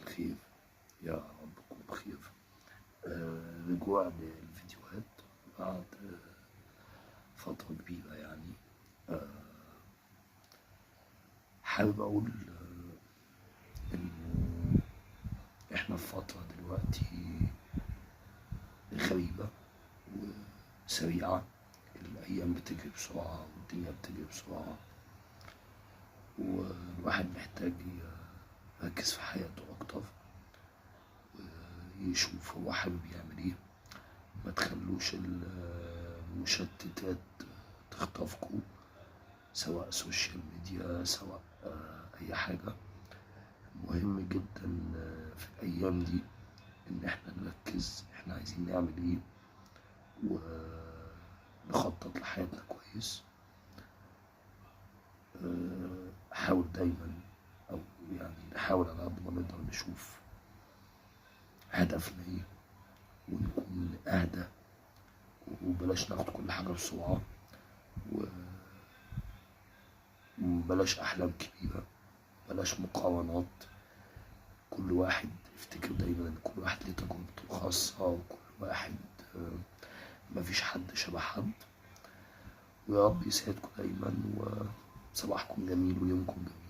الخير، يا رب تكونوا بخير. رجوع للفيديوهات بعد فترة كبيرة يعني. حابب أقول إنه إحنا في فترة دلوقتي غريبة وسريعة، الأيام بتجري بسرعة والدنيا بتجري بسرعة، والواحد محتاج يركز في حياته أكتر ويشوف هو حابب يعمل إيه. ما تخلوش المشتتات تخطفكوا، سواء social media سواء أي حاجة. مهم جدا في الأيام دي إن إحنا نركز إحنا عايزين نعمل إيه ونخطط لحياتنا كويس. حاول دايما، أو يعني نحاول على قد ما نقدر نشوف هدفنا إيه ونكون أهدى، وبلاش ناخد كل حاجة بسرعة، وبلاش أحلام كبيرة، بلاش مقارنات. كل واحد افتكر دايما إن كل واحد ليه تجربته الخاصة، وكل واحد مفيش حد شبه حد. ويا رب يسعدكم دايما، وصباحكم جميل ويومكم جميل.